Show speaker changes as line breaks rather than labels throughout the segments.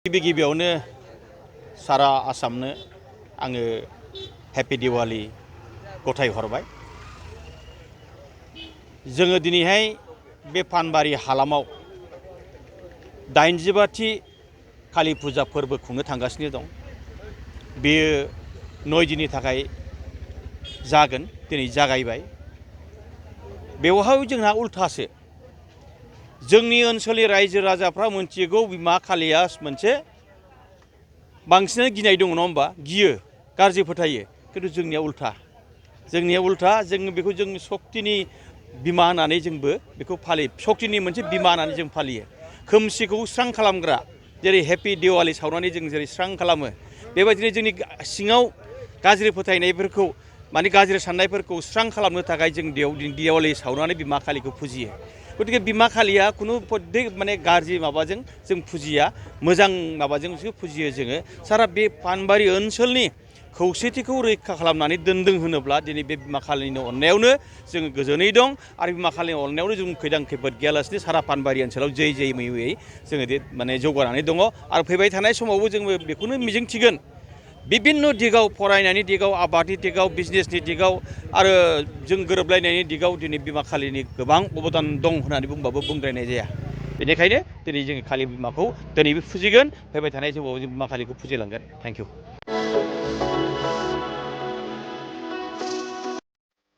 गिबियावनो सारा आसामनो आङो हेपि दिवाली गथायहरबाय। जोङो दिनैहाय बे पानबारि हालामाव 85थि कालि फुजा फोरबो खुंनो थांगासिनो दं। बेयो 9 दिननि थाखाय जागोन, दिनै जागायबाय। बेवहाय जोंहा उल्थासो, जोंनि ओनसोलनि रायजो राजाफ्रा मोनथिगौ बिमा कालिया मोनसे बांसिनानो गिनाय दङ, नङा होमबा? गियो, गाज्रि फोथायो। खिन्थु जोंनिया उल्था, जों बेखौ जों सक्तिनि बिमा होननानै जोंबो बेखौ फालियो। सक्तिनि मोनसे बिमा होननानै जों फालियो। खोमसिखौ स्रां खालामग्रा, जेरै हेपि दिवाली सावनानै जों जेरै स्रां खालामो, बेबायदिनो जोंनि सिङाव गाज्रि फोथायनायफोरखौ माने गाज्रि साननायफोरखौ स्रां खालामनो थाखाय जों दिवाली सावनानै बिमा कालिखौ फुजियो। गतिके बिमा कालिया खुनु माने गाज्रि माबाजों जों फुजिया, मोजां माबाजोंसो फुजियो जोङो। सारा बे पानबारि ओनसोलनि खौसेथिखौ रैखा खालामनानै दोनदों होनोब्ला दिनै बे बिमा कालिनि अननायावनो जोङो गोजोनै दं। आरो बिमा कालिनि अननायावनो जों खैदां खैफोद गैयालासिनो सारा पानबारि ओनसोलाव जै मैयै जोङो माने जौगानानै दङ। आरो फैबाय थानाय समावबो जोङो बेखौनो मिजिंथिगोन, बिभिन्न दिगाव, फरायनायनि दिगाव, आबादनि दिगाव, बिजनेसनि दिगाव आरो जों गोरोबलायनायनि दिगाव दिनै बिमा कालिनि गोबां अबदान दं होननानै बुंबाबो बुंद्रायनाय जाया। बेनिखायनो दिनै जोङो कालि बिमाखौ दिनैबो फुजिगोन, फैबाय थानाय समाव जों बिमा कालिखौ फुजिलांगोन। Thank you.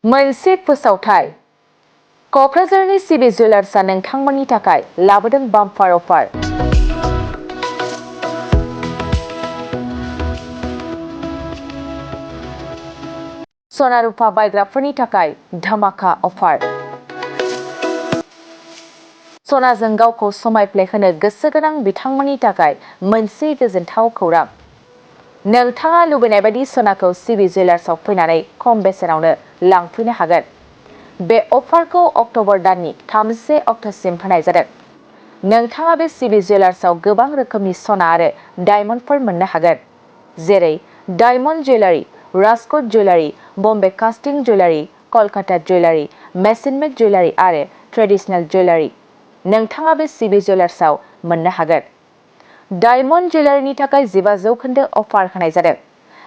मोनसे फोसावथाय। क'क्राझारनि सिबि जुवेलार्सआ नोंथांमोननि थाखाय लाबोदों बाम्पार अफार। सना रुफा बायग्राफोरनि थाखाय धमाका अफार। सनाजों गावखौ समायफ्लेहोनो गोसो गोनां बिथांमोननि थाखाय मोनसे गोजोनथाव खौरां। नोंथाङा लुबैनाय बायदि सनाखौ सिबि जुवेलार्सआव फैनानै खम बेसेनावनो लांफैनो हागोन। बे अफारखौ अक्ट'बर दाननि 31 अक्ट'सिम होनाय जादों। नोंथाङा बे सिबि जुवेलार्सआव गोबां रोखोमनि सना आरो डायमन्डफोर मोननो हागोन, जेरै diamond jewellery, Rajkot jewellery, Bombay कास्टिं जुवेलारि, कलकाता जुवेलारि, मेसिन मेड जुवेलारि आरो ट्रेडिशनेल जुवेलारि नोंथाङा बे सिबि जुवेलार्सआव मोननो हागोन। डायमन्ड जुवेलारिनि थाखाय 15% अफार होनाय जादों।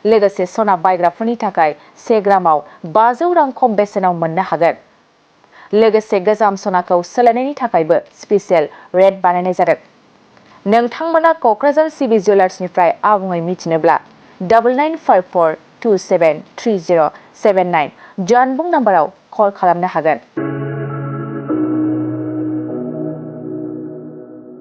लोगोसे सना बायग्राफोरनि थाखाय 1 ग्रामाव 500 रां खम बेसेनाव मोननो हागोन। लोगोसे गोजाम सनाखौ सोलायनायनि थाखायबो स्पेसियेल रेट बानायनाय जादों। नोंथांमोना क'क्राझार सिबि जुवेलार्सनिफ्राय आबुङै मिथिनोब्ला 9954273079 जानबुं नाम्बाराव कल खालामनो हागोन।